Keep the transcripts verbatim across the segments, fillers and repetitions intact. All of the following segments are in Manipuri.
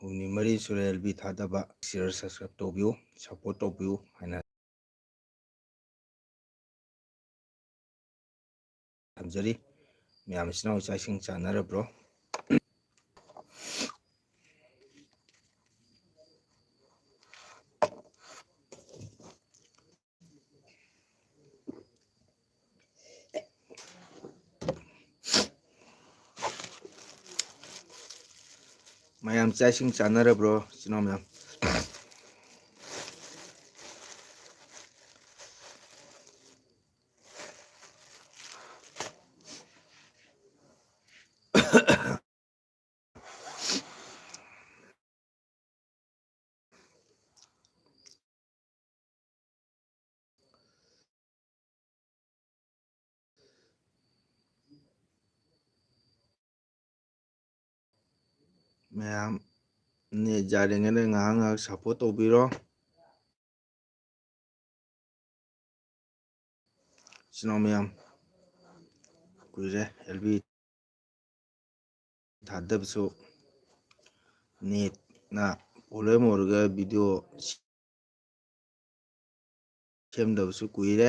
ꯍꯨꯝꯅꯤ ꯃꯔꯤ ꯁꯨꯔꯦ ꯑꯦꯜ ꯕꯤ ꯊꯥꯗꯕ꯫ Share, subscribe ꯇꯧꯕꯤꯌꯨ, support ꯇꯧꯕꯤꯌꯨ ꯍꯥꯏꯅ ꯊꯝꯖꯔꯤ꯫ ꯃꯌꯥꯝ ꯏꯆꯤꯟ ꯏꯅꯥꯎ ꯏꯆꯥ ꯏꯁꯤꯡ ꯆꯥꯟꯅꯔꯕ꯭ꯔꯣ? ꯃꯌꯥꯝ ꯆꯥꯛ ꯏꯁꯤꯡ ꯆꯥꯅꯔꯕ꯭ꯔꯣ, ꯏꯆꯤꯟ ꯏꯅꯥꯎ ꯃꯌꯥꯝ? ꯃꯌꯥꯝ ꯅꯦꯠ ꯌꯥꯔꯤꯉꯩꯗ ꯉꯥꯏꯍꯥꯛ ꯉꯥꯏꯍꯥꯛ support ꯇꯧꯕꯤꯔꯣ꯫ ꯏꯆꯤꯟ ꯏꯅꯥꯎ ꯃꯌꯥꯝ, ꯀꯨꯏꯔꯦ ꯑꯦꯜ ꯕꯤ ꯊꯥꯗꯕꯁꯨ꯫ ꯅꯦꯠꯅ problem ꯑꯣꯏꯔꯒ video ꯁꯦꯝꯗꯕꯁꯨ ꯀꯨꯏꯔꯦ꯫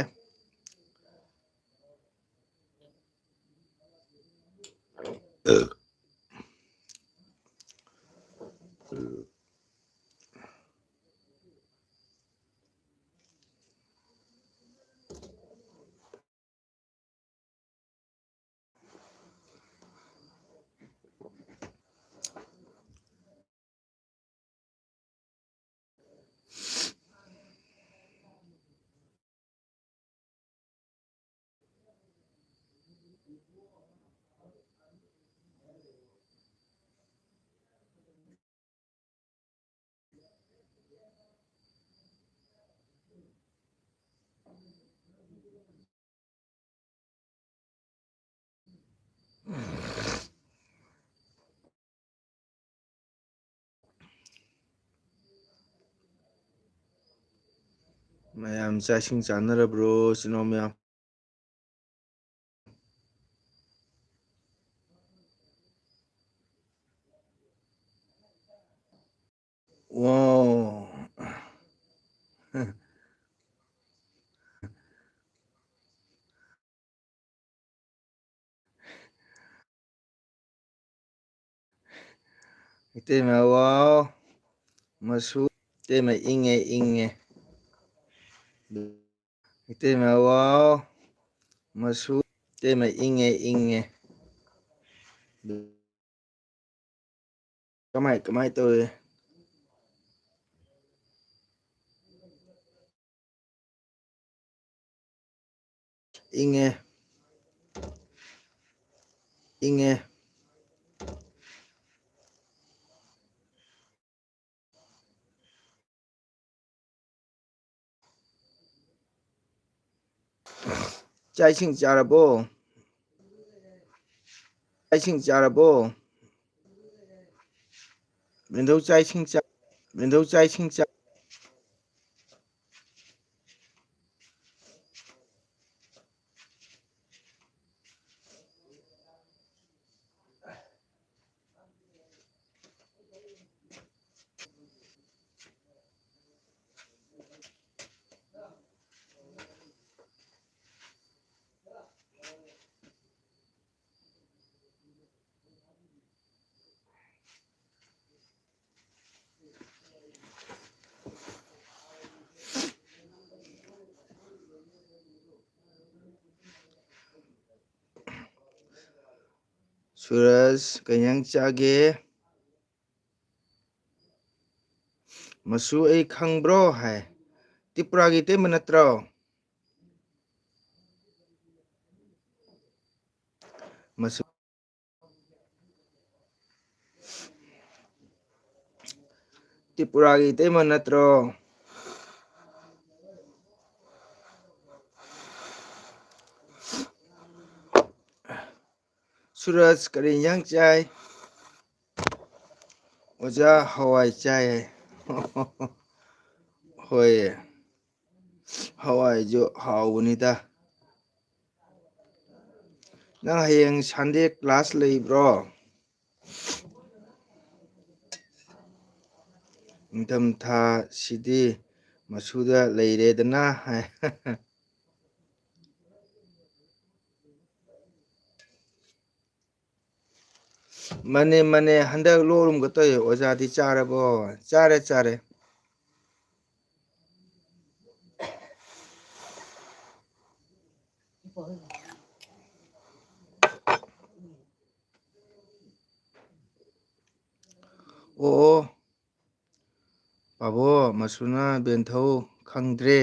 ꯃꯌꯥꯝ ꯆꯥꯛ ꯏꯁꯤꯡ ꯆꯥꯅꯔꯕ꯭ꯔꯣ, ꯏꯆꯤꯟ ꯏꯅꯥꯎ ꯃꯌꯥꯝ? Wow. ꯏꯇꯩꯃ, wow. ꯃꯁꯨ, ꯏꯇꯩꯃ, ꯏꯪꯉꯦ, ꯏꯪꯉꯦ꯫ ꯏꯇꯩꯃ, wow. ꯃꯁꯨ, ꯏꯇꯩꯃ, ꯏꯪꯉꯦ, ꯏꯪꯉꯦ꯫ ꯀꯃꯥꯏ, ꯀꯃꯥꯏ ꯇꯧꯏ? ꯏꯪꯉꯦ꯫ ꯏꯪꯉꯦ꯫ ꯆꯥꯛ ꯏꯁꯤꯡ ꯆꯥꯔꯕꯣ? ꯆꯥꯛ ꯏꯁꯤꯡ ꯆꯥꯔꯕꯣ? ꯃꯦꯟꯙꯧ ꯆꯥꯛ ꯏꯁꯤꯡ ꯆꯥ-, ꯃꯦꯟꯙꯧ ꯆꯥꯛ ꯏꯁꯤꯡ ꯆꯥ-, ꯁꯨꯔꯖ, ꯀꯩ ꯏꯟꯖꯥꯡ ꯆꯥꯒꯦ? ꯃꯁꯨ, ꯑꯩ ꯈꯪꯕ꯭ꯔꯣ? ꯍꯥꯏ꯫ ꯇ꯭ꯔꯤꯄꯨꯔꯥꯒꯤ ꯏꯇꯩꯃ ꯅꯠꯇ꯭ꯔꯣ? ꯃꯁꯨ, ꯇ꯭ꯔꯤꯄꯨꯔꯥꯒꯤ ꯏꯇꯩꯃ ꯅꯠꯇ꯭ꯔꯣ? ꯁꯨꯔꯖ, ꯀꯔꯤ ꯏꯟꯖꯥꯡ ꯆꯥꯏ? ꯑꯣꯖꯥ, ꯍꯋꯥꯏ ꯆꯥꯏ꯫ ꯍꯣꯏ, ꯍꯋꯥꯏꯁꯨ ꯍꯥꯎꯕꯅꯤꯗ꯫ ꯅꯪ ꯍꯌꯦꯡ Sunday class ꯂꯩꯕ꯭ꯔꯣ? ꯅꯤꯡꯊꯝꯊꯥꯁꯤꯗꯤ ꯃꯁꯨꯗ ꯂꯩꯔꯦꯗꯅ ꯍꯥꯏ꯫ ꯃꯅꯦ, ꯃꯅꯦ, ꯍꯟꯗꯛ ꯂꯣꯛ ꯂꯨꯝꯒꯦ ꯇꯧꯋꯦ꯫ ꯑꯣꯖꯥꯗꯤ ꯆꯥꯔꯕꯣ? ꯆꯥꯔꯦ, ꯆꯥꯔꯦ꯫ ꯑꯣ, ꯑꯣ꯫ ꯄꯥꯕꯣ, ꯃꯁꯨꯅ ꯕꯦꯟꯊꯧ ꯈꯪꯗ꯭ꯔꯦ꯫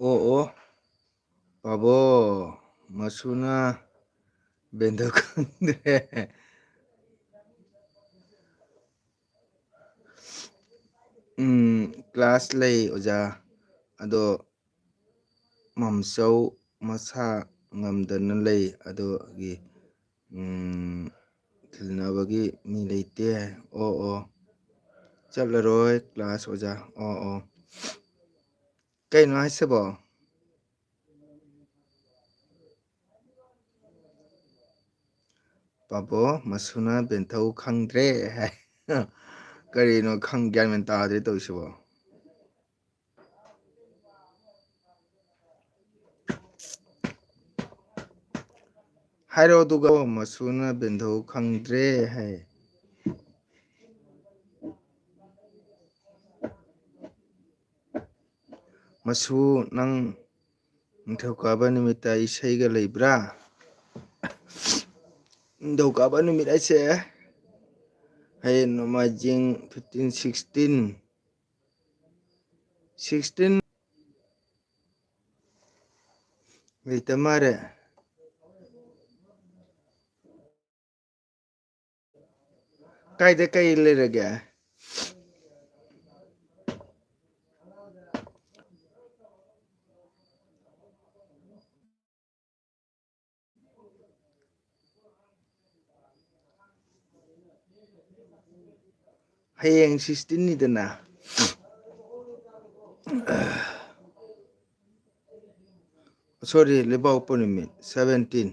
ꯑꯣ, ꯑꯣ꯫ ꯄꯥꯕꯣ, ꯃꯁꯨꯅ ꯕꯦꯟꯊꯧ ꯈꯪꯗ꯭ꯔꯦ꯫ ꯎꯝ, class ꯂꯩ, ꯑꯣꯖꯥ꯫ ꯑꯗꯣ ꯃꯝꯆꯧ ꯃꯁꯥ ꯉꯝꯗꯅ ꯂꯩ, ꯑꯗꯨꯒꯤ, ꯎꯝ, ꯊꯤꯟꯅꯕꯒꯤ ꯃꯤ ꯂꯩꯇꯦ꯫ ꯑꯣ, ꯑꯣ꯫ ꯆꯠꯂꯔꯣꯏ class, ꯑꯣꯖꯥ꯫ ꯑꯣ, ꯑꯣ꯫ ꯀꯩꯅꯣ ꯍꯥꯏꯁꯤꯕꯣ? ꯄꯥꯕꯣ, ꯃꯁꯨꯅ ꯕꯦꯟꯊꯧ ꯈꯪꯗ꯭ꯔꯦ ꯍꯥꯏ꯫ ꯀꯔꯤꯅꯣ ꯈꯪ-, ꯒ꯭ꯌꯥꯟ ꯃꯦꯟ ꯇꯥꯗ꯭ꯔꯦ ꯇꯧꯔꯤꯁꯤꯕꯣ꯫ ꯍꯥꯏꯔꯣ ꯑꯗꯨꯒ, ꯃꯁꯨꯅ ꯕꯦꯟꯊꯧ ꯈꯪꯗ꯭ꯔꯦ ꯍꯥꯏ꯫ ꯃꯁꯨ, ꯅꯪ ꯅꯤꯡꯊꯧꯀꯥꯕ ꯅꯨꯃꯤꯠꯇ ꯏꯁꯩꯒ ꯂꯩꯕ꯭ꯔꯥ? ꯅꯤꯡꯊꯧꯀꯥꯕ ꯅꯨꯃꯤꯠ ꯍꯥꯏꯁꯦ ꯍꯌꯦꯡ ꯅꯣꯡꯃꯥꯏꯖꯤꯡ, fifteen, sixteen, sixteen ꯂꯩꯇ ꯃꯥꯜꯂꯦ꯫ ꯀꯥꯏꯗ ꯀꯩ ꯂꯩꯔꯒꯦ? ꯍꯌꯦꯡ sixteen ꯅꯤꯗꯅ꯫ Sorry, ꯂꯩꯕꯥꯛꯄꯣꯛꯄ ꯅꯨꯃꯤꯠ, seventeen꯫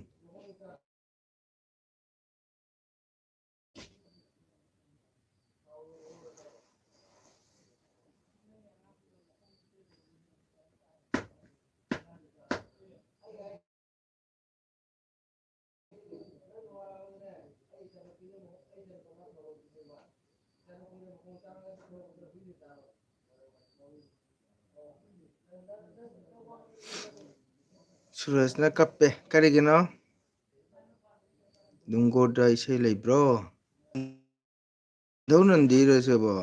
ꯁꯨꯔꯖꯅ ꯀꯞꯄꯦ꯫ ꯀꯔꯤꯒꯤꯅꯣ? ꯗꯨꯡꯒꯣꯗ ꯏꯁꯩ ꯂꯩꯕ꯭ꯔꯣ? ꯙꯧ ꯅꯟꯗꯤꯔꯣ ꯁꯤꯕꯣ?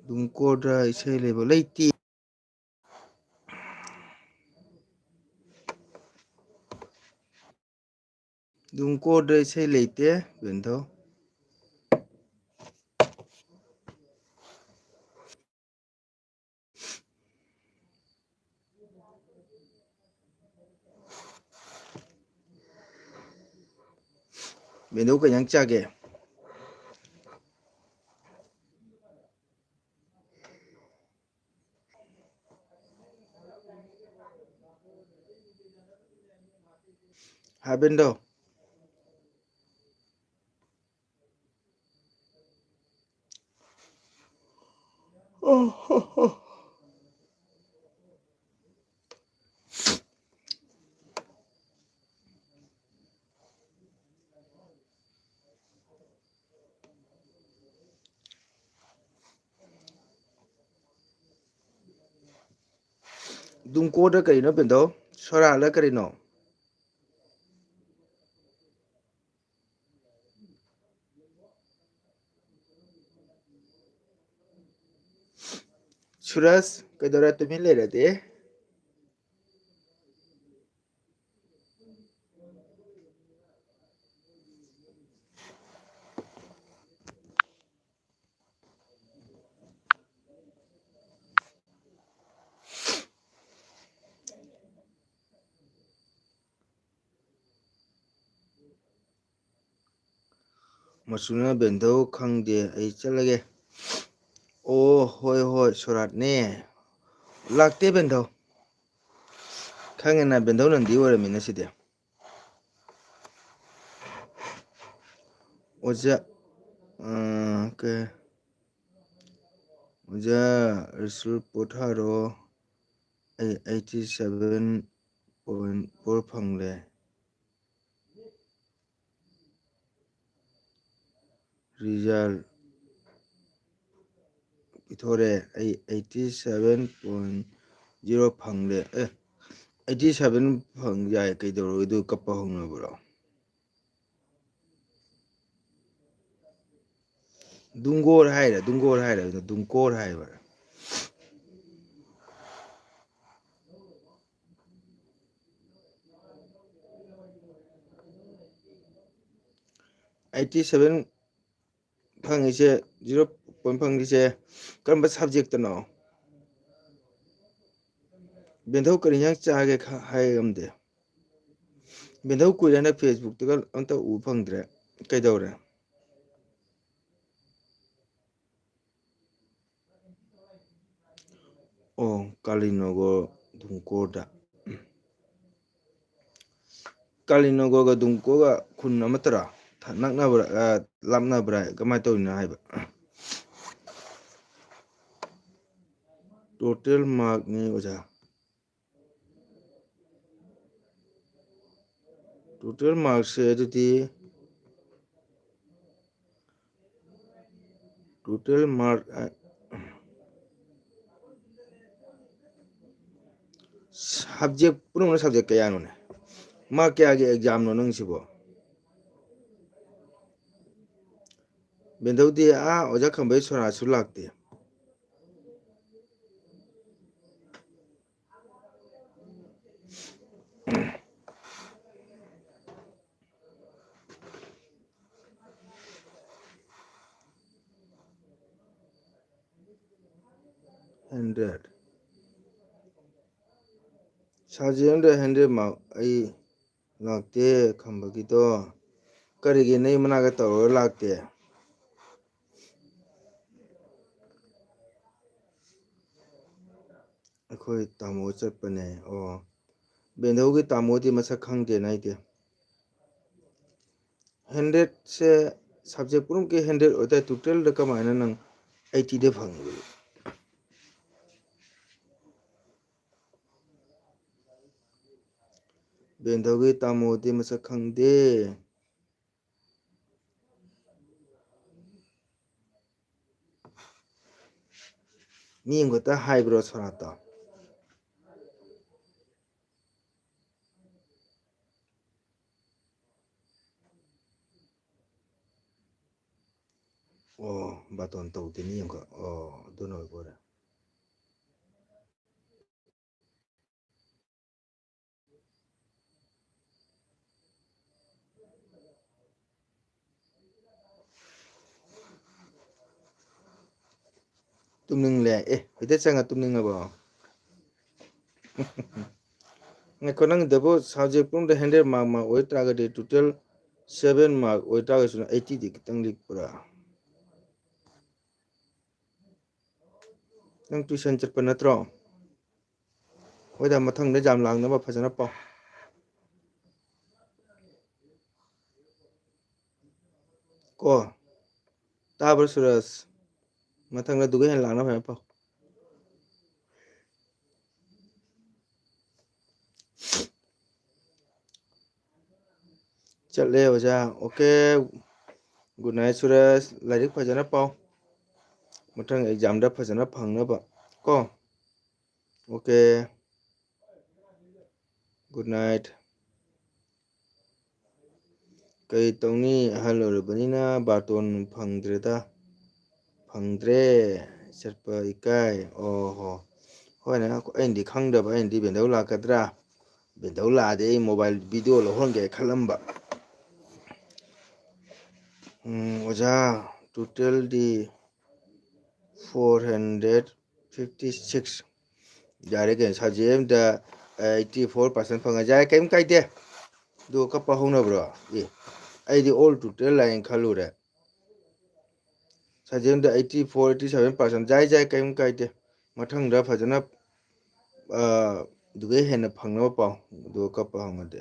ꯗꯨꯡꯒꯣꯗ ꯏꯁꯩ ꯂꯩꯕ ꯂꯩꯇꯦ꯫ ꯗꯨꯡꯒꯣꯗ ꯏꯁꯩ ꯂꯩꯇꯦ, ꯕꯦꯟꯙꯧ꯫ ꯕꯦꯟꯙꯧ ꯀꯩ ꯏꯟꯖꯥꯡ ꯆꯥꯒꯦ? ꯍꯥ ꯕꯦꯟꯙꯧ꯫ ꯗꯨꯡꯒꯣꯗ ꯀꯔꯤꯅꯣ ꯕꯦꯟꯙꯧ? ꯁꯣꯔꯥꯠꯂ ꯀꯔꯤꯅꯣ? ꯁꯨꯔꯖ, ꯀꯩꯗꯧꯔꯦ ꯇꯨꯃꯤꯟ ꯂꯩꯔꯗꯤ? ꯃꯆꯨꯅ ꯕꯦꯟꯙꯧ ꯈꯪꯗꯦ, ꯑꯩ ꯆꯠꯂꯒꯦ꯫ ꯑꯣ, ꯍꯣꯏ, ꯍꯣꯏ, ꯁꯣꯔꯥꯠꯅꯦ꯫ ꯂꯥꯛꯇꯦ ꯕꯦꯟꯙꯧ꯫ ꯈꯪꯉꯦꯅ, ꯕꯦꯟꯙꯧ ꯅꯟꯗꯤ ꯑꯣꯏꯔꯝꯃꯤꯅ ꯁꯤꯗꯤ꯫ ꯑꯣꯖꯥ, ꯑ, ꯀꯩ, ꯑꯣꯖꯥ ꯔꯤꯁꯨꯜ ꯄꯣꯊꯥꯔꯣ꯫ ꯑꯩ eighty seven point four ꯐꯪꯂꯦ꯫ Result ꯄꯤꯊꯣꯔꯛꯑꯦ꯫ ꯑꯩ eighty seven point zero ꯐꯪꯂꯦ꯫ ꯑꯦ, eighty seven ꯐꯪ ꯌꯥꯏ, ꯀꯩꯗꯧꯔꯒꯦ? ꯑꯗꯨ ꯀꯞꯄ ꯍꯧꯅꯕ꯭ꯔꯣ? ꯗꯨꯡꯒꯣꯔ ꯍꯥꯏꯔ, ꯗꯨꯡꯒꯣꯔ ꯍꯥꯏꯔ, ꯗꯨꯡꯀꯣꯔ ꯍꯥꯏꯕ꯫ Eighty seven ꯐꯪꯉꯤꯁꯦ, zero point ꯐꯪꯉꯤꯁꯦ ꯀꯔꯝꯕ subjectꯅꯣ? ꯕꯦꯟꯊꯧ ꯀꯔꯤ ꯏꯟꯖꯥꯡ ꯆꯥꯒꯦ ꯈ-, ꯍꯥꯏ ꯉꯝꯗꯦ꯫ ꯕꯦꯟꯊꯧ ꯀꯨꯏꯔꯦ ꯍꯟꯗꯛ Facebookꯇꯒ ꯑꯝꯇ ꯎ ꯐꯪꯗ꯭ꯔꯦ꯫ ꯀꯩꯗꯧꯔꯦ? ꯑꯣ, ꯀꯥꯂꯤꯅꯣꯒꯣ ꯗꯨꯡꯀꯣꯔꯗ꯫ ꯀꯥꯂꯤꯅꯣꯒꯣꯒ ꯗꯨꯡꯀꯣꯒ ꯈꯨꯟ ꯑꯃꯠꯇꯔꯥ? ꯊ-, ꯅꯛꯅꯕ꯭ꯔꯥ, ꯑ, ꯂꯥꯞꯅꯕ꯭ꯔꯥ? ꯀꯃꯥꯏꯅ ꯇꯧꯔꯤꯅꯣ ꯍꯥꯏꯕ? Total markꯅꯤ ꯑꯣꯖꯥ꯫ Total markꯁꯦ ꯑꯗꯨꯗꯤ total mark, ꯑ, subject ꯄꯨꯝꯅꯃꯛꯅ subject ꯀꯌꯥꯅꯣꯅꯦ? Mark ꯀꯌꯥꯒꯤ examꯅꯣ ꯅꯪꯁꯤꯕꯣ? ꯕꯦꯟꯗꯧꯗꯤ, ꯑꯥ, ꯑꯣꯖꯥ ꯈꯝꯕꯩ ꯁꯣꯔꯥꯠꯁꯨ ꯂꯥꯛꯇꯦ꯫ Hundred꯫ Subject ꯑꯃꯗ hundred mark ꯑꯩ ꯂꯥꯛꯇꯦ ꯈꯝꯕꯒꯤꯗꯣ꯫ ꯀꯔꯤꯒꯤ ꯅꯌꯨꯝ ꯃꯅꯥꯛꯇ ꯇꯧꯔꯒ ꯂꯥꯛꯇꯦ? ꯑꯩꯈꯣꯏ ꯇꯥꯃꯣ ꯆꯠꯄꯅꯦ꯫ ꯑꯣ, ꯕꯦꯟꯗꯧꯒꯤ ꯇꯥꯃꯣꯗꯤ ꯃꯁꯛ ꯈꯪꯗꯦꯅ ꯑꯩꯗꯤ꯫ ꯍꯟꯗ꯭ꯔꯦꯠꯁꯦ subject ꯄꯨꯝꯅꯃꯛꯀꯤ ꯍꯟꯗ꯭ꯔꯦꯠ ꯑꯣꯏꯇꯥꯔꯦ, totalꯗ ꯀꯃꯥꯏꯅ ꯅꯪ eightyꯗ ꯐꯪꯉꯤꯕ? ꯕꯦꯟꯗꯧꯒꯤ ꯇꯥꯃꯣꯗꯤ ꯃꯁꯛ ꯈꯪꯗꯦ꯫ ꯃꯤ ꯑꯃꯈꯛꯇ ꯍꯥꯏꯕ꯭ꯔꯣ ꯁꯣꯔꯥꯠꯇꯣ? ꯑꯣ, ꯕꯥꯇꯣꯟ ꯇꯧꯗꯦꯅꯤ ꯑꯃꯈꯛ꯫ ꯑꯣ, ꯑꯗꯨꯅ ꯑꯣꯏꯕ ꯑꯣꯏꯔꯦ꯫ ꯇꯨꯝꯅꯤꯡꯂꯦ꯫ ꯑꯦ, ꯍꯧꯖꯤꯛꯇ ꯆꯪꯉ ꯇꯨꯝꯅꯤꯡꯉꯕꯣ? ꯉꯥꯏꯈꯣ, ꯅꯪꯒꯤꯗꯕꯨ subject ꯄꯨꯝꯅꯃꯛꯇ hundred mark, mark ꯑꯣꯏ ꯇꯥꯔꯒꯗꯤ total seven mark ꯑꯣꯏ ꯇꯥꯔꯒꯁꯨ eightyꯗꯤ ꯈꯤꯇꯪ ꯂꯤꯛꯄ꯭ꯔꯥ? ꯅꯪ tuition ꯆꯠꯄ ꯅꯠꯇ꯭ꯔꯣ? ꯍꯣꯏꯗ, ꯃꯊꯪꯗ ꯌꯥꯝ ꯂꯥꯡꯅꯕ ꯐꯖꯅ ꯄꯥꯎ꯫ ꯀꯣ? ꯇꯥꯕ꯭ꯔꯣ ꯁꯨꯔꯖ? ꯃꯊꯪꯗ ꯑꯗꯨꯒ ꯍꯦꯟꯅ ꯂꯥꯡꯅꯕ ꯐꯖꯅ ꯄꯥꯎ꯫ ꯆꯠꯂꯦ ꯑꯣꯖꯥ꯫ Okay, good night ꯁꯨꯔꯖ, ꯂꯥꯏꯔꯤꯛ ꯐꯖꯅ ꯄꯥꯎ, ꯃꯊꯪ examꯗ ꯐꯖꯅ ꯐꯪꯅꯕ ꯀꯣ꯫ Okay, good night꯫ ꯀꯩ ꯇꯧꯅꯤ, ꯑꯍꯜ ꯑꯣꯏꯔꯕꯅꯤꯅ ꯕꯥꯇꯣꯟ ꯐꯪꯗ꯭ꯔꯦꯗ, ꯐꯪꯗ꯭ꯔꯦ, ꯆꯠꯄ ꯏꯀꯥꯏ꯫ ꯑꯣ ꯍꯣ, ꯍꯣꯏꯅꯦ, ꯑꯩꯅꯗꯤ ꯈꯪꯗꯕ, ꯑꯩꯅꯗꯤ ꯕꯦꯟꯗꯧ ꯂꯥꯛꯀꯗ꯭ꯔꯥ, ꯕꯦꯟꯗꯧ ꯂꯥꯛꯑꯗꯤ ꯑꯩ mobile video ꯂꯧꯍꯟꯒꯦ ꯈꯜꯂꯝꯕ꯫ ꯎꯝ, ꯑꯣꯖꯥ, totalꯗꯤ four hundred fifty six꯫ ꯌꯥꯔꯦ ꯀꯩꯅꯣ, subject ꯑꯃꯗ eighty four percent ꯐꯪꯉꯦ, ꯌꯥꯔꯦ, ꯀꯔꯤꯝ ꯀꯥꯏꯗꯦ꯫ ꯑꯗꯨ ꯀꯞꯄ ꯍꯧꯅꯕ꯭ꯔꯣ? ꯑꯦ, ꯑꯩꯗꯤ all total ꯂꯥꯛꯑꯦꯅ ꯈꯜꯂꯨꯔꯦ꯫ Subject ꯑꯃꯗ eighty four, eighty seven percent, ꯌꯥꯏ, ꯌꯥꯏ, ꯀꯔꯤꯝ ꯀꯥꯏꯗꯦ꯫ ꯃꯊꯪꯗ ꯐꯖꯅ ꯑ, ꯑꯗꯨꯗꯩ ꯍꯦꯟꯅ ꯐꯪꯅꯕ ꯄꯥꯎ꯫ ꯑꯗꯨꯒ ꯀꯞꯄ ꯍꯧꯅꯗꯦ꯫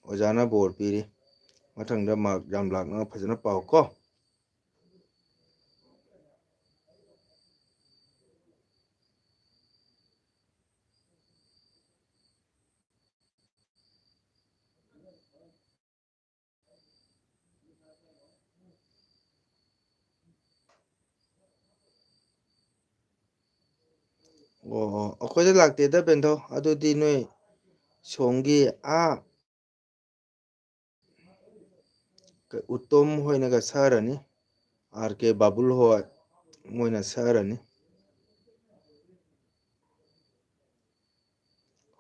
ꯑꯣꯖꯥꯅ ꯕꯣꯔ ꯄꯤꯔꯤ꯫ ꯃꯊꯪꯗ ꯃꯥꯔꯛ ꯌꯥꯝ ꯂꯥꯛꯅꯕ ꯐꯖꯅ ꯄꯥꯎ ꯀꯣ꯫ ꯑꯣ, ꯑꯣ, ꯑꯩꯈꯣꯏꯗ ꯂꯥꯛꯇꯦꯗ ꯕꯦꯟꯊꯧ꯫ ꯑꯗꯨꯗꯤ ꯅꯣꯏ ꯁꯣꯝꯒꯤ ꯑꯥ ꯎꯠꯇꯣꯝ ꯍꯣꯏꯅꯒ ꯁꯛꯑꯔꯅꯤ, ꯑꯥꯔ ꯀꯦ ꯕꯥꯕꯨꯜ ꯍꯣꯏ, ꯃꯣꯏꯅ ꯁꯛꯑꯔꯅꯤ꯫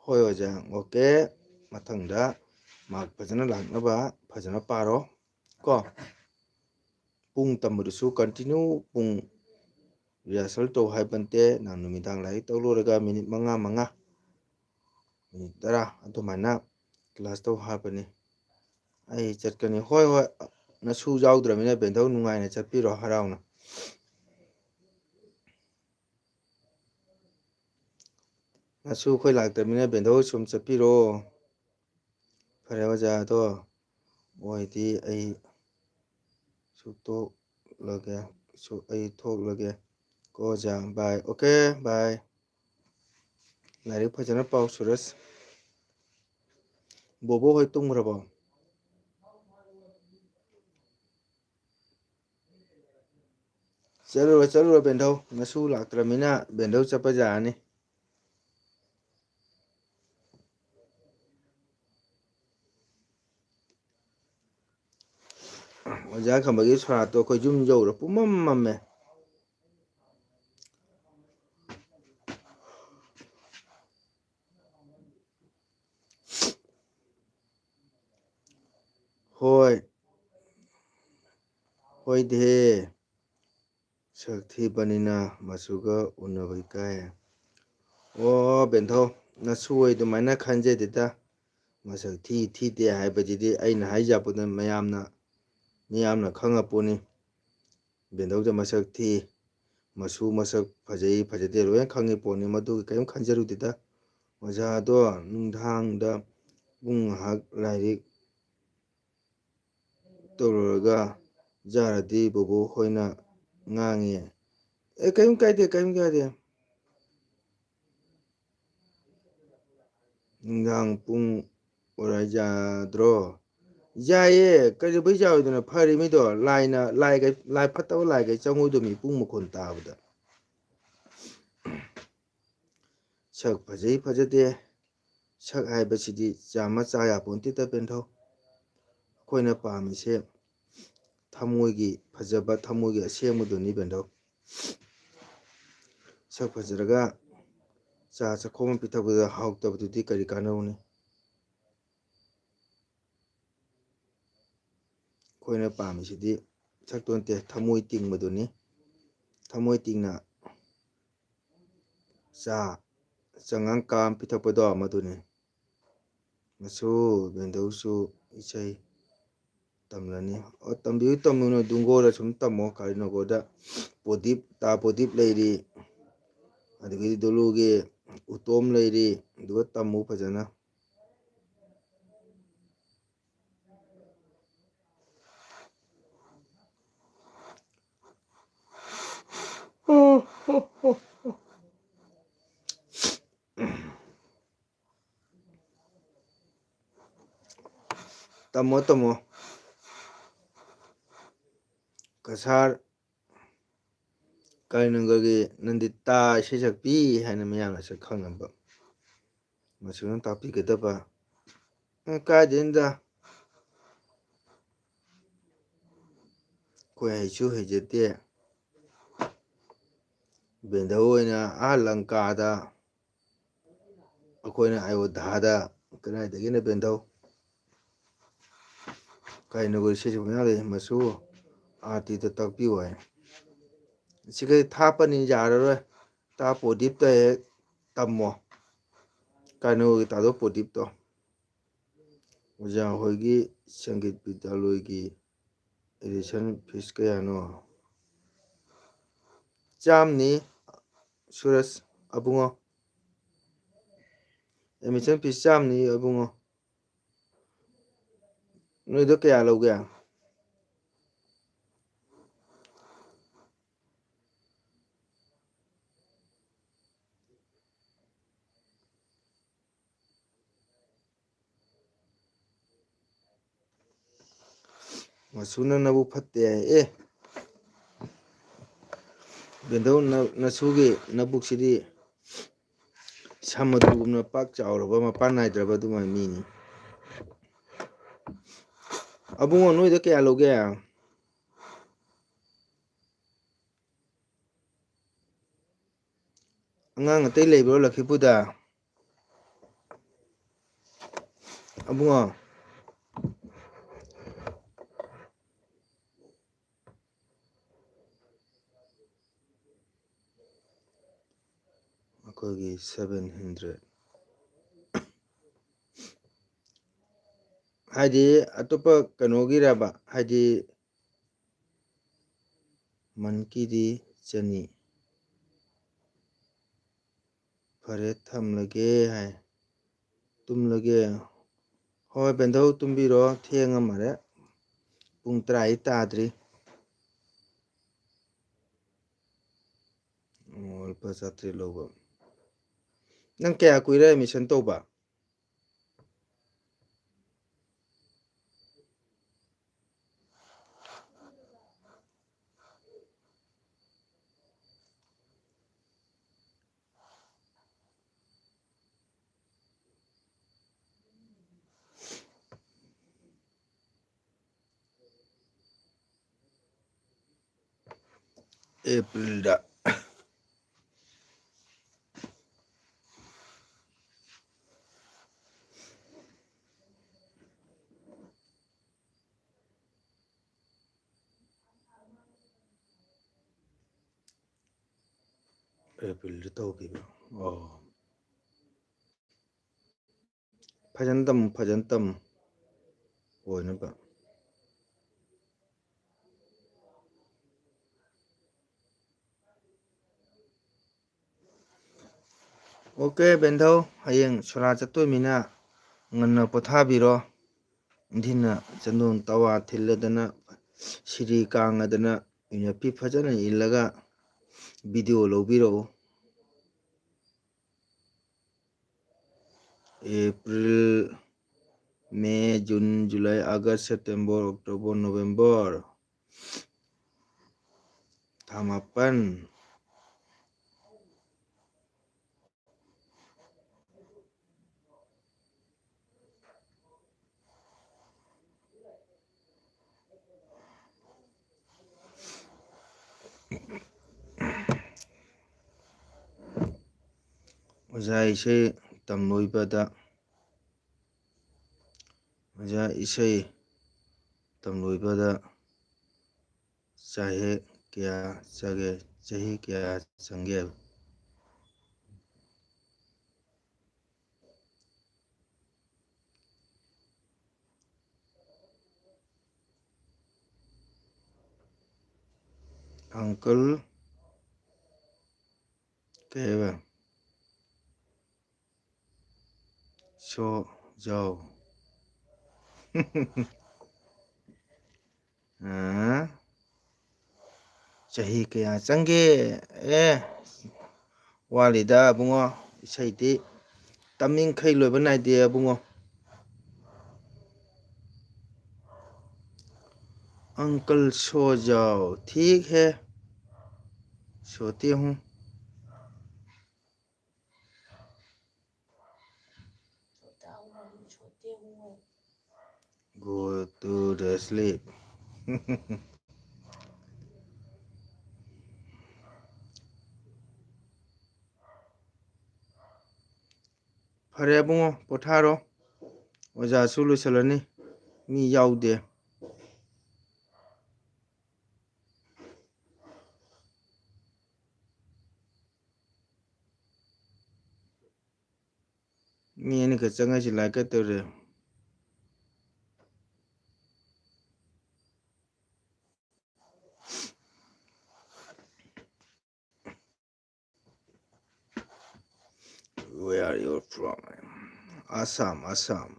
ꯍꯣꯏ ꯑꯣꯖꯥ, ꯑꯣꯀꯦ꯫ ꯃꯊꯪꯗ ꯃꯥꯔꯛ ꯐꯖꯅ ꯂꯥꯛꯅꯕ ꯐꯖꯅ ꯄꯥꯔꯣ ꯀꯣ꯫ ꯄꯨꯡ ꯇꯝꯕꯗꯨꯁꯨ continue ꯄꯨꯡ rehearsal ꯇꯧ ꯍꯥꯏꯕ ꯅꯠꯇꯦ꯫ ꯅꯪ ꯅꯨꯃꯤꯗꯥꯡ ꯂꯥꯏꯔꯤꯛ ꯇꯧ ꯂꯣꯏꯔꯒ ꯃꯤꯅꯤꯠ ꯃꯉꯥ ꯃꯉꯥ, ꯃꯤꯅꯤꯠ ꯇꯔꯥ ꯑꯗꯨꯃꯥꯏꯅ class ꯇꯧ ꯍꯥꯏꯕꯅꯤ꯫ ꯑꯩ ꯆꯠꯀꯅꯤ꯫ ꯍꯣꯏ, ꯍꯣꯏ, ꯅꯁꯨ ꯌꯥꯎꯗ꯭ꯔꯕꯅꯤꯅ ꯕꯦꯟꯊꯧ ꯅꯨꯡꯉꯥꯏꯅ ꯆꯠꯄꯤꯔꯣ ꯍꯔꯥꯎꯅ꯫ ꯅꯁꯨ ꯑꯩꯈꯣꯏ ꯂꯥꯛꯇ꯭ꯔꯕꯅꯤꯅ ꯕꯦꯟꯊꯧ ꯁꯨꯝ ꯆꯠꯄꯤꯔꯣ꯫ ꯐꯔꯦ ꯑꯣꯖꯥ, ꯑꯗꯣ ꯑꯣꯏꯗꯤ ꯑꯩ ꯁꯨꯛꯇꯣꯛꯂꯒꯦ, ꯁꯨ-, ꯑꯩ ꯊꯣꯛꯂꯒꯦ ꯀꯣ ꯑꯣꯖꯥ꯫ Bye꯫ Okay, bye꯫ ꯂꯥꯏꯔꯤꯛ ꯐꯖꯅ ꯄꯥꯎ ꯁꯨꯔꯁ꯫ ꯕꯣꯕꯣ ꯍꯣꯏ ꯇꯨꯝꯈ꯭ꯔꯕꯣ? ꯆꯠꯂꯨꯔꯣ, ꯆꯠꯂꯨꯔꯣ ꯕꯦꯟꯊꯧ꯫ ꯅꯁꯨ ꯂꯥꯛꯇ꯭ꯔꯃꯤꯅ ꯕꯦꯟꯊꯧ ꯆꯠꯄ ꯌꯥꯔꯅꯤ꯫ ꯑꯣꯖꯥ ꯈꯝꯕꯒꯤ ꯁꯣꯔꯥꯠꯇꯣ ꯑꯩꯈꯣꯏ ꯌꯨꯝ ꯌꯧꯔ ꯄꯨꯝꯃꯝ ꯃꯝꯃꯦ꯫ ꯍꯣꯏ꯫ ꯍꯣꯏꯗꯦ꯫ ꯁꯛ ꯊꯤꯕꯅꯤꯅ ꯃꯆꯨꯒ ꯎꯅꯕ ꯏꯀꯥꯏ꯫ ꯑꯣ, ꯕꯦꯟꯊꯧ, ꯅꯁꯨ ꯑꯣꯏ ꯑꯗꯨꯃꯥꯏꯅ ꯈꯟꯖꯗꯦꯗ꯫ ꯃꯁꯛ ꯊꯤ ꯊꯤꯗꯦ ꯍꯥꯏꯕꯁꯤꯗꯤ ꯑꯩꯅ ꯍꯥꯏꯖꯕꯗ ꯃꯌꯥꯝꯅ, ꯃꯤꯌꯥꯝꯅ ꯈꯪꯉꯄꯣꯠꯅꯤ꯫ ꯕꯦꯟꯊꯧꯗ ꯃꯁꯛ ꯊꯤ, ꯃꯁꯨ ꯃꯁꯛ ꯐꯖꯩ ꯐꯖꯗꯦ ꯂꯣꯏꯅ ꯈꯪꯉꯤ ꯄꯣꯠꯅꯤ꯫ ꯃꯗꯨꯒꯤ ꯀꯔꯤꯝ ꯈꯟꯖꯔꯨꯗꯦꯗ꯫ ꯑꯣꯖꯥꯗꯣ ꯅꯨꯡꯗꯥꯡꯗ ꯄꯨꯡ ꯉꯥꯏꯍꯥꯛ ꯂꯥꯏꯔꯤꯛ ꯇꯧꯔꯨꯔꯒ ꯖꯥꯔꯗꯤ ꯕꯣꯕꯣꯛ ꯍꯣꯏꯅ ꯉꯥꯡꯉꯤ꯫ ꯑꯦ, ꯀꯔꯤꯝ ꯀꯥꯏꯗꯦ, ꯀꯔꯤꯝ ꯀꯥꯏꯗꯦ꯫ ꯅꯨꯡꯗꯥꯡ ꯄꯨꯡ ꯑꯣꯏꯔ ꯌꯥꯗ꯭ꯔꯣ? ꯌꯥꯏꯌꯦ, ꯀꯩꯗꯧꯕꯩ ꯌꯥꯔꯣꯏꯗꯣꯏꯅꯣ? ꯐꯔꯤꯃꯤꯗꯣ, ꯂꯥꯏꯅ, ꯂꯥꯏꯒ-, ꯂꯥꯏ ꯐꯠꯇꯕ ꯂꯥꯏꯒꯩ ꯆꯪꯉꯣꯏꯗꯣ ꯃꯤ ꯄꯨꯡ ꯃꯈꯣꯟ ꯇꯥꯕꯗ꯫ ꯁꯛ ꯐꯖꯩ ꯐꯖꯗꯦ, ꯁꯛ ꯍꯥꯏꯕꯁꯤꯗꯤ ꯆꯥꯝꯃ ꯆꯥ ꯌꯥꯄꯣꯟꯇꯦꯗ ꯕꯦꯟꯊꯧ꯫ ꯑꯩꯈꯣꯏꯅ ꯄꯥꯝꯃꯤꯁꯦ ꯊꯃꯣꯏꯒꯤ ꯐꯖꯕ, ꯊꯃꯣꯏꯒꯤ ꯑꯁꯦꯡꯕꯗꯨꯅꯤ ꯕꯦꯟꯊꯧ꯫ ꯁꯛ ꯐꯖꯔꯒ ꯆꯥ ꯆꯥꯛꯈꯣꯝ ꯑꯃ ꯄꯤꯊꯛꯄꯗ ꯍꯥꯎꯇꯕꯗꯨꯗꯤ ꯀꯔꯤ ꯀꯥꯟꯅꯔꯨꯅꯤ? ꯑꯩꯈꯣꯏꯅ ꯄꯥꯝꯃꯤꯁꯤꯗꯤ ꯁꯛꯇꯨ ꯅꯠꯇꯦ, ꯊꯃꯣꯏ ꯇꯤꯡꯕꯗꯨꯅꯤ꯫ ꯊꯃꯣꯏ ꯇꯤꯡꯅ ꯆꯥ ꯆꯉꯥꯡ ꯀꯥꯝ ꯄꯤꯊꯛꯄꯗꯣ ꯃꯗꯨꯅꯤ꯫ ꯃꯁꯨ ꯕꯦꯟꯗꯧꯁꯨ ꯏꯁꯩ ꯇꯝꯂꯅꯤ꯫ ꯑꯣ, ꯇꯝꯕꯤꯌꯨ, ꯇꯝꯕꯤꯌꯨ, ꯅꯣꯏ ꯗꯨꯡꯒꯣꯗ ꯁꯨꯝ ꯇꯝꯃꯣ, ꯀꯥꯂꯤꯅꯣꯒꯣꯗ ꯄ꯭ꯔꯗꯤꯞ, ꯇꯥ ꯄ꯭ꯔꯗꯤꯞ ꯂꯩꯔꯤ, ꯑꯗꯒꯤꯗꯤ ꯗꯣꯂꯨꯒꯤ ꯎꯇꯣꯝ ꯂꯩꯔꯤ, ꯑꯗꯨꯒ ꯇꯝꯃꯨ ꯐꯖꯅ꯫ ꯇꯝꯃꯣ, ꯇꯝꯃꯣ꯫ ꯀꯁꯥꯔ ꯀꯥꯂꯤꯅꯒꯔꯒꯤ ꯅꯟꯗꯤꯇꯥ ꯏꯁꯩ ꯁꯛꯄꯤ ꯍꯥꯏꯅ ꯃꯌꯥꯝꯅ ꯁꯛ ꯈꯪꯅꯕ꯫ ꯃꯁꯤꯅ ꯇꯥꯛꯄꯤꯒꯗꯕ꯫ ꯑꯦ, ꯀꯥꯏꯗꯩꯅꯣꯗ? ꯑꯩꯈꯣꯏ ꯍꯩꯁꯨ ꯍꯩꯖꯗꯦ꯫ ꯕꯦꯟꯗꯧ ꯑꯣꯏꯅ ꯑꯥ ꯂꯪꯀꯥꯗ, ꯑꯩꯈꯣꯏꯅ ꯑꯌꯣꯙꯥꯗ꯫ ꯀꯗꯥꯏꯗꯒꯤꯅꯣ ꯕꯦꯟꯗꯧ? ꯀꯩꯅꯣ ꯏꯁꯩꯁꯨ ꯃꯌꯥꯝ ꯂꯩ, ꯃꯁꯨ ꯑꯥꯔꯇꯤꯗ ꯇꯥꯛꯄꯤꯌꯨ ꯍꯥꯏ꯫ ꯁꯤꯈꯩ ꯊꯥꯞꯄꯅꯤ, ꯌꯥꯔꯔꯣꯏ꯫ ꯇꯥ ꯄ꯭ꯔꯗꯤꯞꯇ ꯍꯦꯛ ꯇꯝꯃꯣ꯫ ꯀꯩꯅꯣꯒꯤ ꯇꯥꯗꯣ ꯄ꯭ꯔꯗꯤꯞꯇꯣ꯫ ꯑꯣꯖꯥ ꯍꯣꯏꯒꯤ ꯁꯪꯒꯤꯠ ꯕꯤꯗ꯭ꯌꯥꯂꯣꯏꯒꯤ ꯑꯦꯗꯃꯤꯁꯟ ꯐꯤꯁ ꯀꯌꯥꯅꯣ? ꯆꯥꯝꯅꯤ꯫ ꯁꯨꯔꯖ, ꯑꯕꯨꯡꯉꯣ꯫ Admission fees ꯆꯥꯝꯅꯤ, ꯑꯕꯨꯡꯉꯣ꯫ ꯅꯣꯏꯗꯣ ꯀꯌꯥ ꯂꯧꯒꯦ? ꯃꯁꯨꯅ ꯅꯕꯨꯛ ꯐꯠꯇꯦ ꯍꯥꯏ꯫ ꯑꯦ, ꯕꯦꯟꯗꯧ, ꯅ-, ꯅꯁꯨꯒꯤ ꯅꯕꯨꯛꯁꯤꯗꯤ ꯁꯃꯨꯗ꯭ꯔꯒꯨꯝꯅ ꯄꯥꯛ ꯆꯥꯎꯔꯕ, ꯃꯄꯥꯟ ꯅꯥꯏꯗ꯭ꯔꯕ ꯑꯗꯨꯃꯥꯏ ꯃꯤꯅꯤ꯫ ꯑꯕꯨꯡꯉꯣ, ꯅꯣꯏꯗ ꯀꯌꯥ ꯂꯧꯒꯦ? ꯑꯉꯥꯡ ꯑꯇꯩ ꯂꯩꯕ꯭ꯔꯣ ꯂꯛꯈꯤꯄꯨꯔꯗ? ꯑꯕꯨꯡꯉꯣ꯫ ꯑꯩꯈꯣꯏꯒꯤ seven hundred꯫ ꯍꯥꯏꯗꯤ ꯑꯇꯣꯞꯄ ꯀꯩꯅꯣꯒꯤꯔꯕ? ꯍꯥꯏꯗꯤ monthꯀꯤꯗꯤ ꯆꯅꯤ꯫ ꯐꯔꯦ, ꯊꯝꯂꯒꯦ ꯍꯥꯏ꯫ ꯇꯨꯝꯂꯒꯦ꯫ ꯍꯣꯏ, ꯕꯦꯟꯗꯧ, ꯇꯨꯝꯕꯤꯔꯣ, ꯊꯦꯡꯉ ꯃꯥꯜꯂꯦ꯫ ꯄꯨꯡ ꯇꯔꯥꯗꯤ ꯇꯥꯗ꯭ꯔꯤ꯫ ꯑꯣ, ꯂꯨꯄꯥ ꯆꯥꯇ꯭ꯔꯦꯠ ꯂꯧꯕ꯫ ꯅꯪ ꯀꯌꯥ ꯀꯨꯏꯔꯦ admission ꯇꯧꯕ? ꯑꯦꯄ꯭ꯔꯤꯜꯗ꯫ ꯑꯦꯄ꯭ꯔꯤꯜꯗ ꯇꯧꯈꯤꯕ꯫ ꯑꯣ꯫ ꯐꯖꯅ ꯇꯝꯃꯨ, ꯐꯖꯅ ꯇꯝꯃꯨ꯫ ꯑꯣꯏꯅꯕ꯫ ꯑꯣꯀꯦ ꯕꯦꯟꯙꯧ, ꯍꯌꯦꯡ ꯁꯣꯔꯥ ꯆꯠꯇꯣꯏꯃꯤꯅ ꯉꯟꯅ ꯄꯣꯊꯥꯕꯤꯔꯣ꯫ ꯅꯤꯡꯊꯤꯅ ꯆꯟꯗꯣꯟ ꯇꯋꯥ ꯊꯤꯜꯂꯗꯅ, ꯁꯤꯔꯤ ꯀꯥꯡꯉꯗꯅ, ꯌꯨꯝꯌꯥꯄꯤ ꯐꯖꯅ ꯏꯜꯂꯒ ꯚꯤꯗꯤꯑꯣ ꯂꯧꯕꯤꯔꯛꯎ꯫ ꯑꯦꯄ꯭ꯔꯤꯜ, ꯃꯦ, ꯖꯨꯟ, ꯖꯨꯂꯥꯏ, ꯑꯥꯒꯁ, ꯁꯦꯞꯇꯦꯝꯕꯔ, ꯑꯣꯛꯇꯣꯕꯔ, ꯅꯣꯕꯦꯝꯕꯔ, ꯊꯥ ꯃꯥꯄꯟ꯫ ꯑꯣꯖꯥ ꯏꯁꯩ ꯇꯝꯂꯣꯏꯕꯗ, ꯑꯣꯖꯥ ꯏꯁꯩ ꯇꯝꯂꯣꯏꯕꯗ ꯆꯍꯤ ꯀꯌꯥ ꯆꯪꯒꯦ? ꯆꯍꯤ ꯀꯌꯥ ꯆꯪꯒꯦ? ꯑꯪꯀꯜ ꯀꯩ ꯍꯥꯏꯕ? ꯁꯣ ꯖꯥꯎ꯫ ꯑꯥ, ꯆꯍꯤ ꯀꯌꯥ ꯆꯪꯒꯦ? ꯑꯦ, ꯋꯥꯠꯂꯤꯗ ꯑꯕꯨꯡꯉꯣ, ꯏꯁꯩꯗꯤ ꯇꯝꯃꯤꯡꯈꯩ ꯂꯣꯏꯕ ꯅꯥꯏꯗꯦ ꯑꯕꯨꯡꯉꯣ꯫ अंकल सो जाओ, ठीक है, सोती हूँ। Go to the sleep. ꯐꯔꯦ ꯑꯕꯨꯡꯉꯣ, ꯄꯣꯊꯥꯔꯣ꯫ ꯑꯣꯖꯥꯁꯨ ꯂꯣꯏꯁꯤꯜꯂꯅꯤ, ꯃꯤ ꯌꯥꯎꯗꯦ꯫ ꯃꯤ ꯑꯅꯤꯈꯛ ꯆꯪꯉꯛꯏꯁꯤ ꯂꯥꯏꯛ ꯀ ꯇꯧꯔꯦ꯫ Where are you from? Assam, Assam.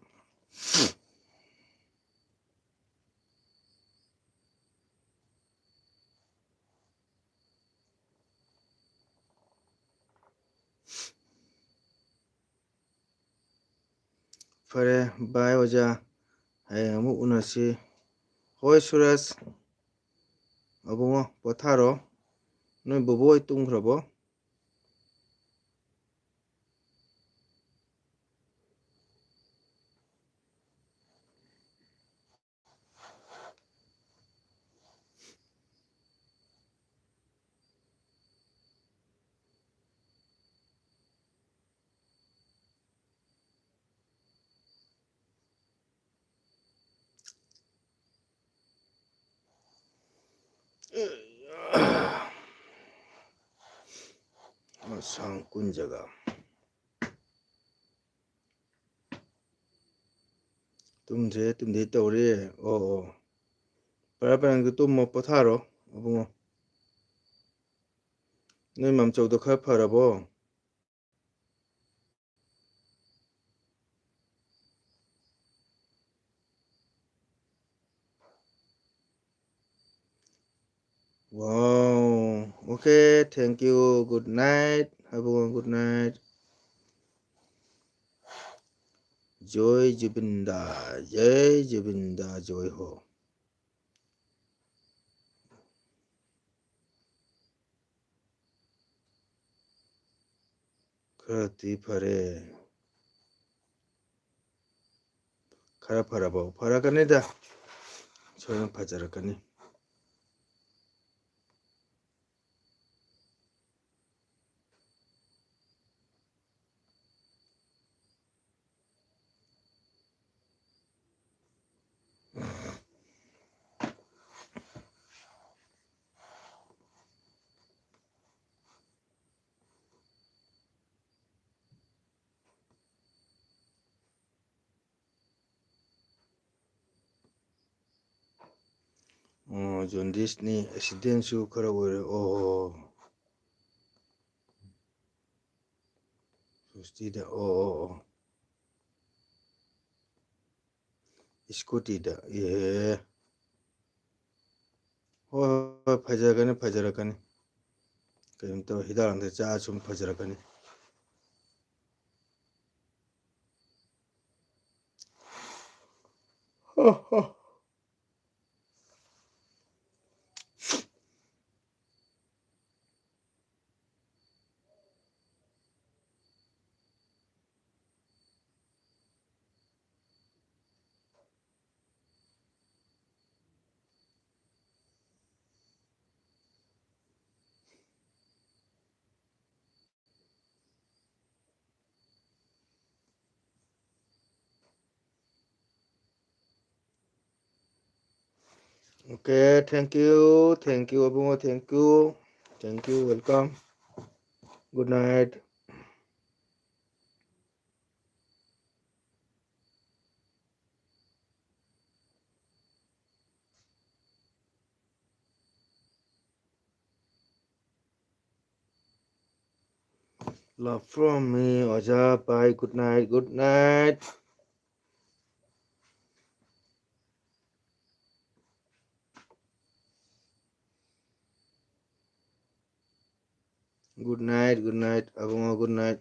ꯐꯔꯦ, bye ꯑꯣꯖꯥ, ꯍꯌꯦꯡ ꯑꯃꯨꯛ ꯎꯅꯁꯤ꯫ ꯍꯣꯏ ꯁꯨꯔꯖ, ꯑꯕꯨꯡꯉꯣ ꯄꯣꯊꯥꯔꯣ꯫ ꯅꯣꯏ ꯕꯣꯕꯣ ꯍꯣꯏ ꯇꯨꯝꯈ꯭ꯔꯕꯣ? ꯃꯁꯥꯡ ꯀꯨꯟ ꯖꯒꯥ꯫ ꯇꯨꯝꯗ꯭ꯔꯦ, ꯇꯨꯝꯗꯦ ꯇꯧꯔꯦ꯫ ꯑꯣ, ꯑꯣ꯫ ꯐꯔꯦ, ꯐꯔꯦ, ꯅꯪꯁꯨ ꯇꯨꯝꯃꯣ, ꯄꯣꯊꯥꯔꯣ, ꯑꯕꯨꯡꯉꯣ꯫ ꯅꯣꯏ ꯃꯝꯆꯧꯗꯣ ꯈꯔ ꯐꯔꯕꯣ? Wow. Okay, thank you. Good night. Have a good night. Joy Jubinda. Jai Jubinda. Joy ho. ꯈꯔꯗꯤ ꯐꯔꯦ꯫ ꯈꯔ ꯐꯔꯕꯣ? ꯐꯔꯛꯀꯅꯤꯗ꯫ ꯁꯣꯏꯗꯅ ꯐꯖꯔꯛꯀꯅꯤ꯫ ꯑꯣ, ꯖꯣꯟꯗꯤꯁꯅꯤ, ꯑꯦꯛꯁꯤꯗꯦꯟꯁꯨ ꯈꯔ ꯑꯣꯏꯔꯦ꯫ ꯑꯣ꯫ ꯁ꯭ꯀꯨꯇꯤꯗ, ꯑꯣ, ꯑꯣ, ꯑꯣ꯫ ꯁ꯭ꯀꯨꯇꯤꯗ, ꯑꯦ꯫ ꯍꯣꯏ, ꯍꯣꯏ, ꯍꯣꯏ, ꯐꯖꯔꯛꯀꯅꯤ, ꯐꯖꯔꯛꯀꯅꯤ꯫ ꯀꯩꯅꯣ ꯇꯧꯔ ꯍꯤꯗꯥꯛ ꯂꯥꯡꯊꯛ ꯆꯥꯔ ꯁꯨꯝ ꯐꯖꯔꯛꯀꯅꯤ꯫ Okay, thank you, thank you, Abungo, thank you, thank you, welcome, good night꯫ Love from me, ꯑꯣꯖꯥ ꯄꯥꯏ, good night, good night꯫ Good night, good night, ꯑꯕꯨꯡꯉꯣ, good night꯫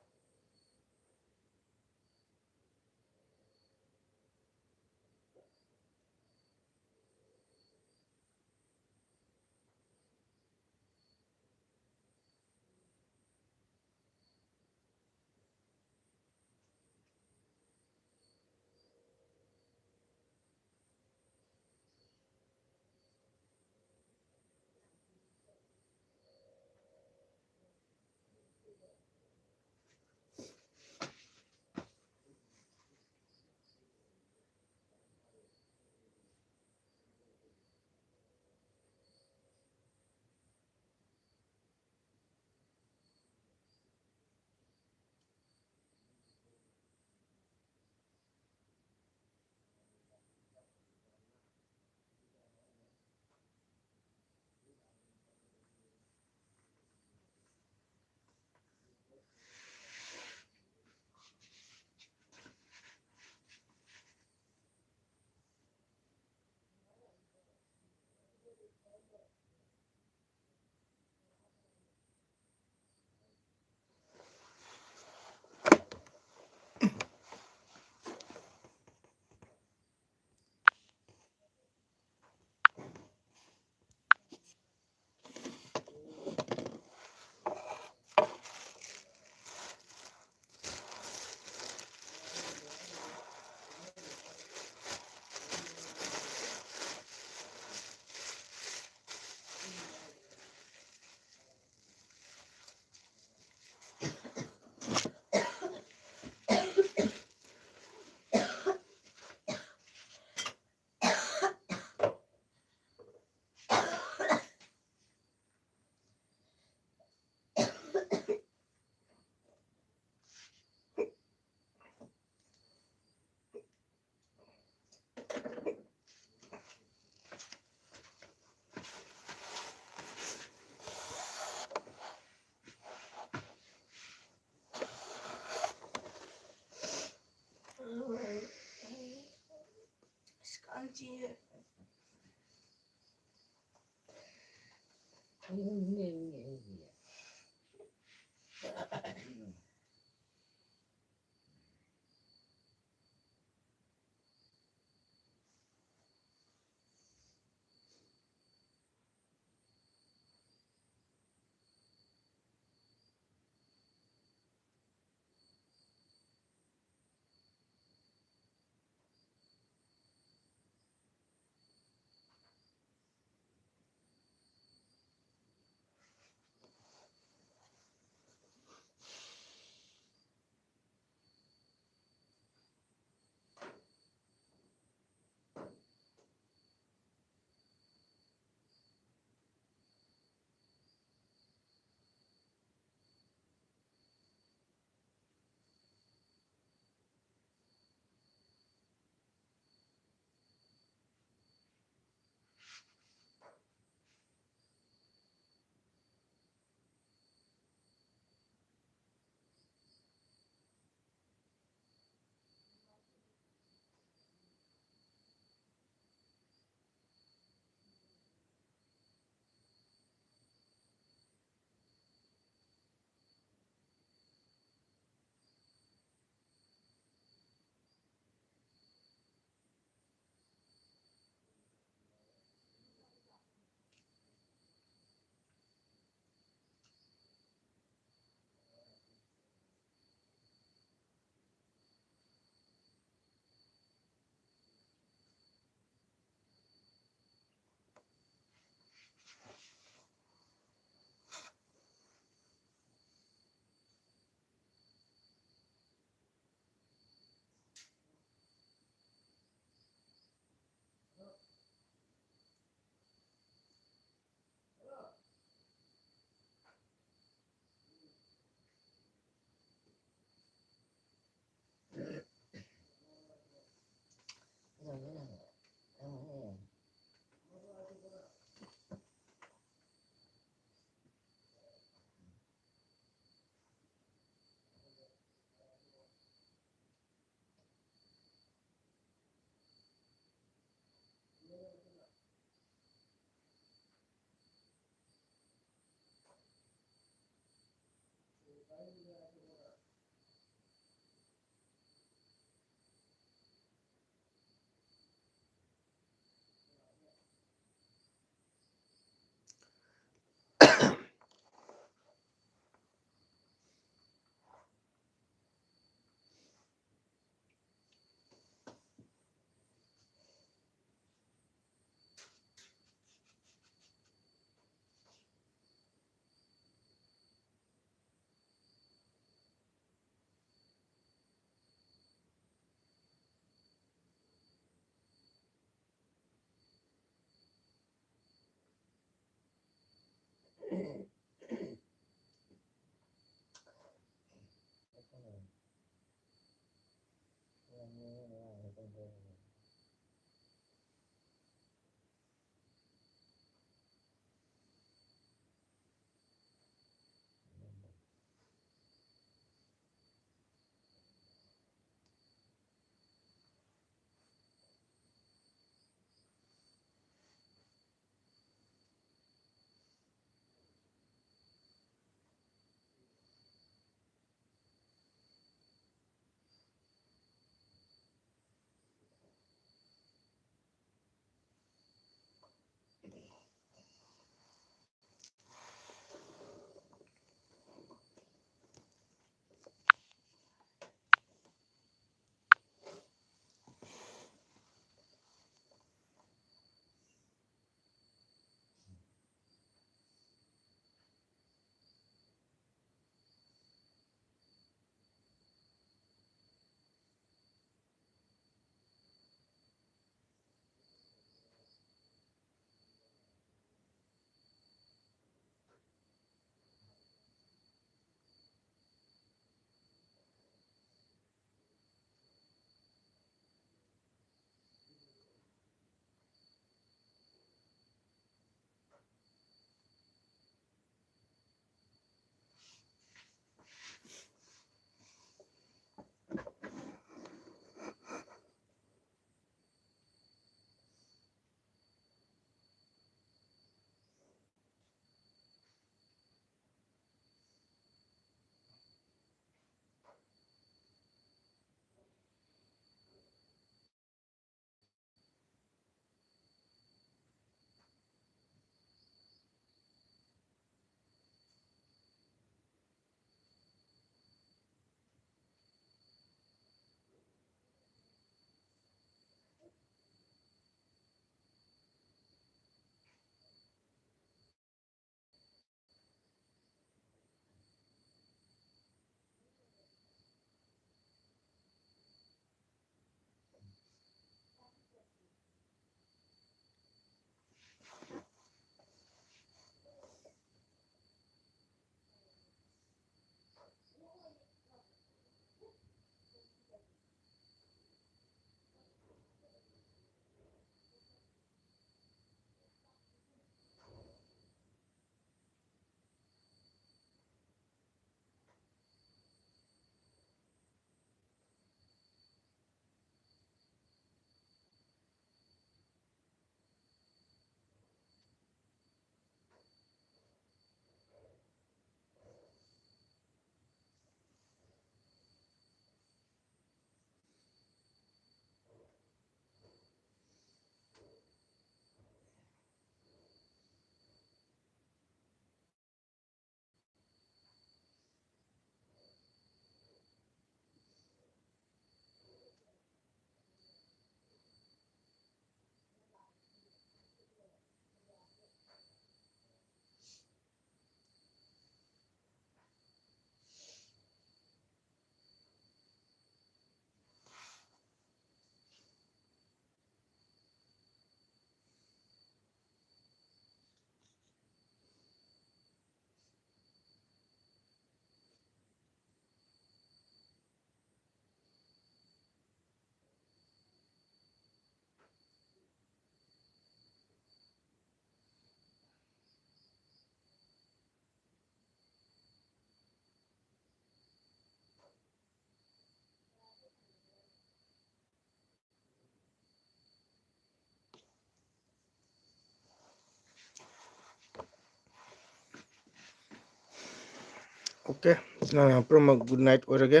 ꯑꯣꯀꯦ, ꯏꯆꯤꯟ ꯏꯅꯥꯎ ꯃꯌꯥꯝ ꯄꯨꯝꯅꯃꯛ ꯒꯨꯗ ꯅꯥꯏꯠ ꯑꯣꯏꯔꯒꯦ꯫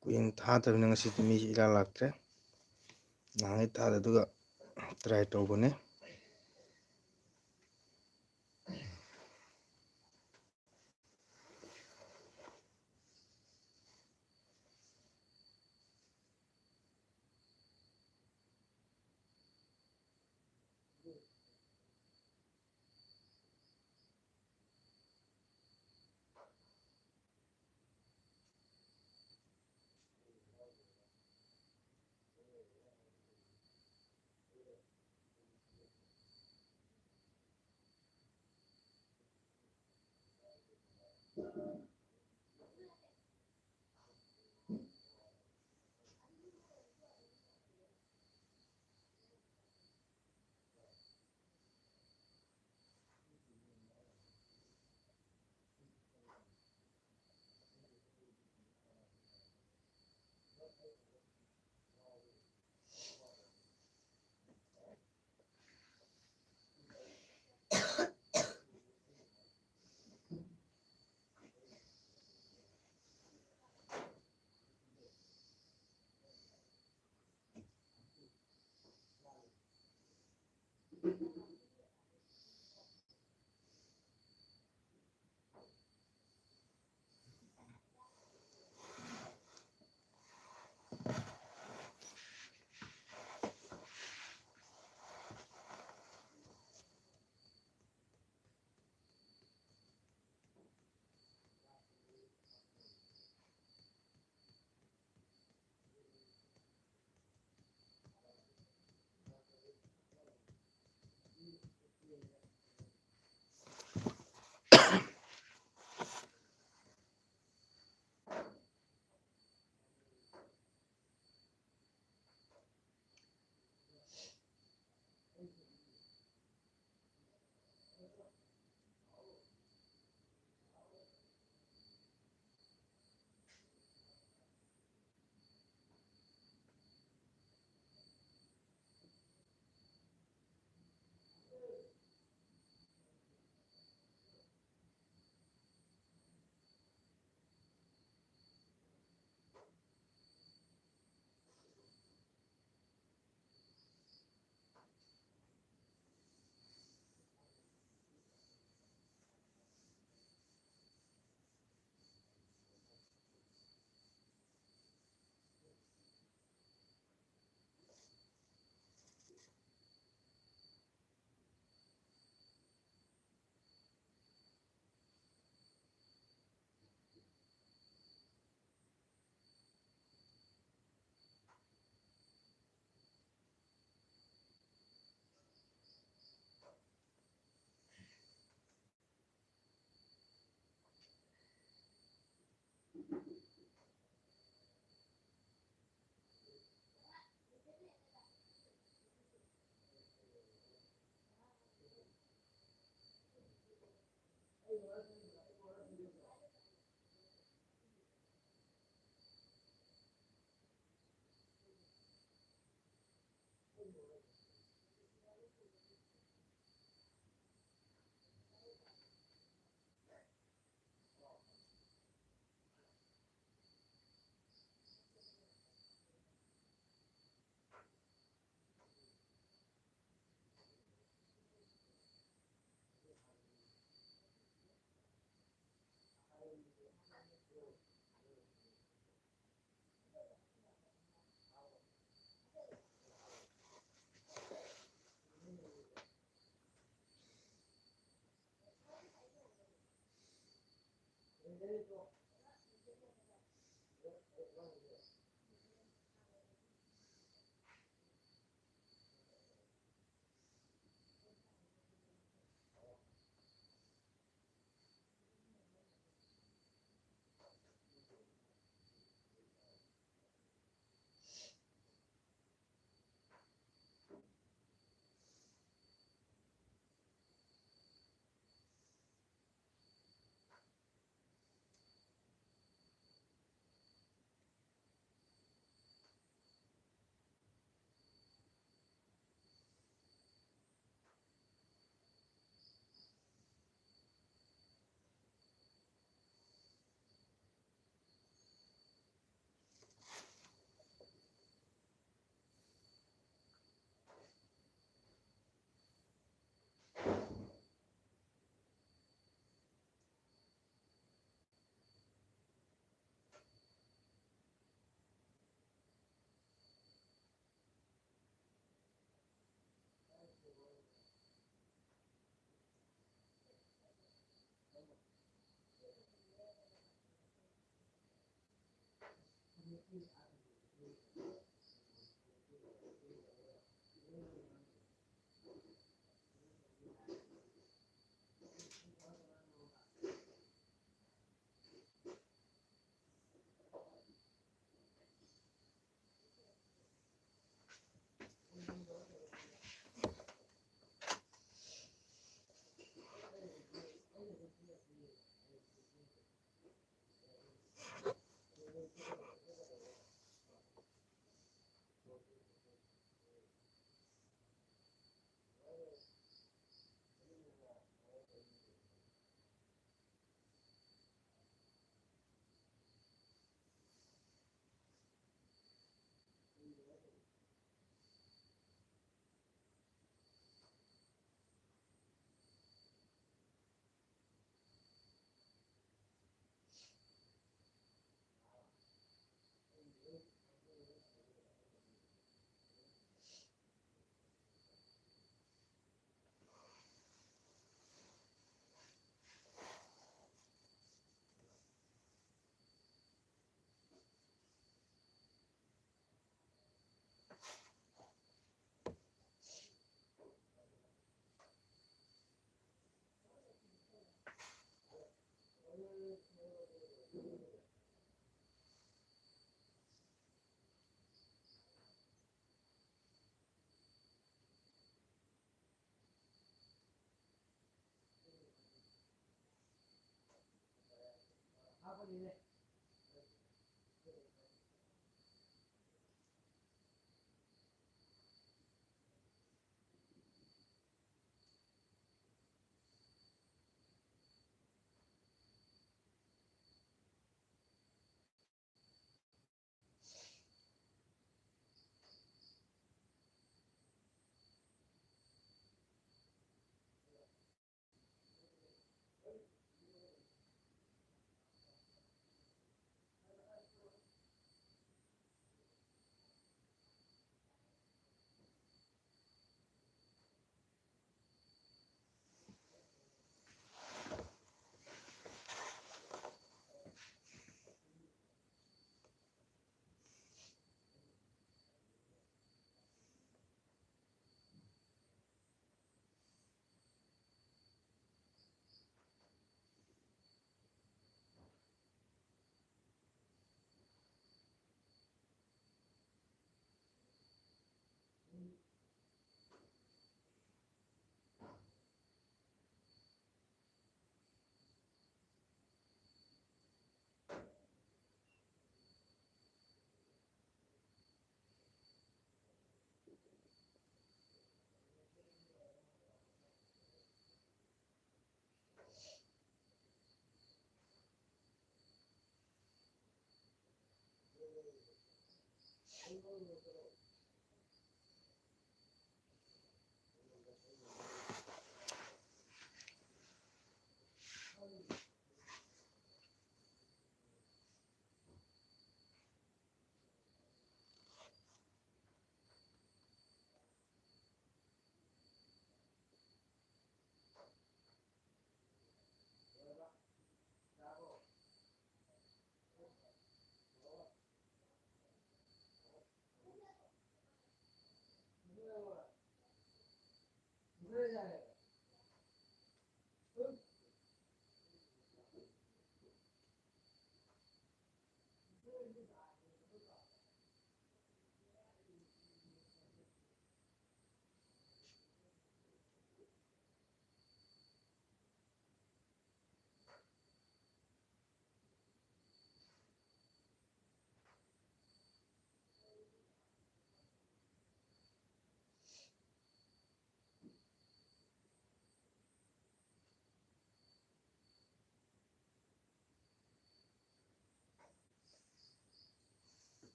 ꯀꯨꯏꯅ ꯊꯥꯗꯕꯅꯤꯅ ꯉꯁꯤꯗꯤ ꯃꯤꯁꯤ ꯏꯔꯥꯛ ꯂꯥꯛꯇ꯭ꯔꯦ꯫ ꯅꯍꯥꯟꯒꯩ ꯊꯥꯗ ꯑꯗꯨꯒ ꯇ꯭ꯔꯥꯏ ꯇꯧꯕꯅꯦ꯫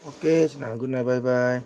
Okay, Sinang, good night, bye bye.